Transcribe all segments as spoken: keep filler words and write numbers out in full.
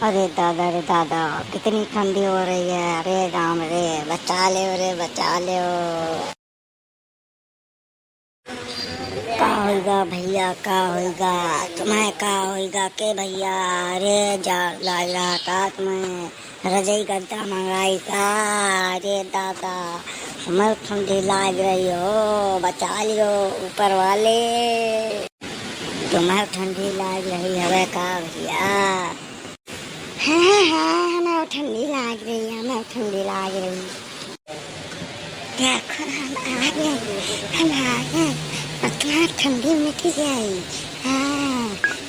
अरे दादा रे दादा, कितनी ठंडी हो रही है। अरे राम रे, बचा ले रे, बचा ले। का होइगा भइया, का होइगा? तुम्हें का होइगा के भइया? अरे जाड़ लाग रहा का तुम्हें? रजई गद्दा मंगाई का? अरे दादा, हमें ठंडी लाग रही हो, बचा लियो ऊपर वाले। तुम्हें ठंडी लाग रही हवे का भइया? हाँ, हाँ, हाँ, हमें ठंडी लाग रही है, हमें ठंडी लाग रही है। देखो, हम आ गए, हम आ गए। इतना ठंडी मिट जाई। हाँ,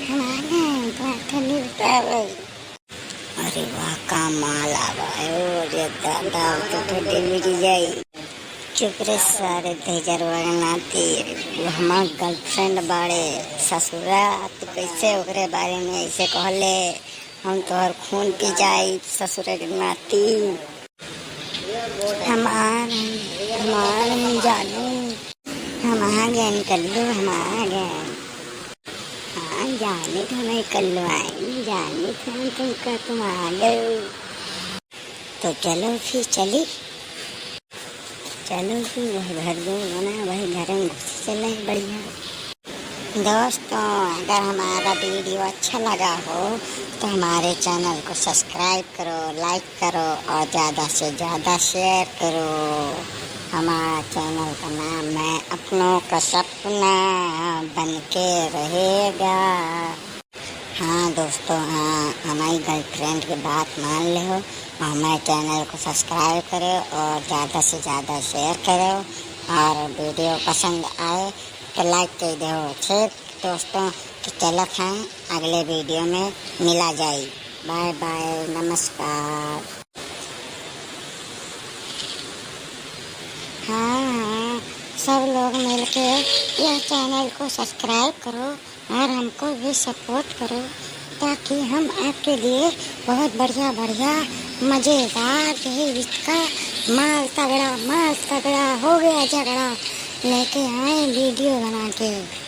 हम आ गए, इतना ठंडी उतर गई। अरे वाह, का माल आवा है, ओ रे दादा, तो ठंडी मिट जाई। चुप रे सारे दहिजरवा के नाती, वो हमार girlfriend बाड़े ससुरा, तू कैसे ओकरे बारे में ऐसे कहले? हम तोहर खून पी जाई ससुरे के नाती। हम आ गए, हम आ गए जानू, हम आ गए कल्लू, हम आ गए। हाँ, जाने तो नहीं कल्लू आई, जाने तो हम तुमका तुम आ गए। तो चलो फिर चली। चलो फिर वही घर जो बना, वही घर में घुस चले, बढ़िया। दोस्तों, अगर हमारा video अच्छा लगा हो तो हमारे channel को subscribe करो, like करो और ज़्यादा से ज़्यादा share करो। हमारा channel का नाम है अपनों का सपना बन के रहेगा। हाँ दोस्तों, हाँ, हमारी girlfriend की बात मान ले हो, हमारे channel को subscribe करो और ज़्यादा से ज़्यादा share करो और video पसंद आए तो like कर दो। ठीक दोस्तों, तो चलत हैं, अगले video में मिला जाई। Bye bye, नमस्कार। हाँ, हाँ, सब लोग मिलके यह channel को subscribe करो और हमको भी support करो, ताकि हम आपके लिए बहुत बढ़िया बढ़िया मज़ेदार, यही इसका माल तगड़ा, माल तगड़ा, हो गया झगड़ा, लेके आए video बना के।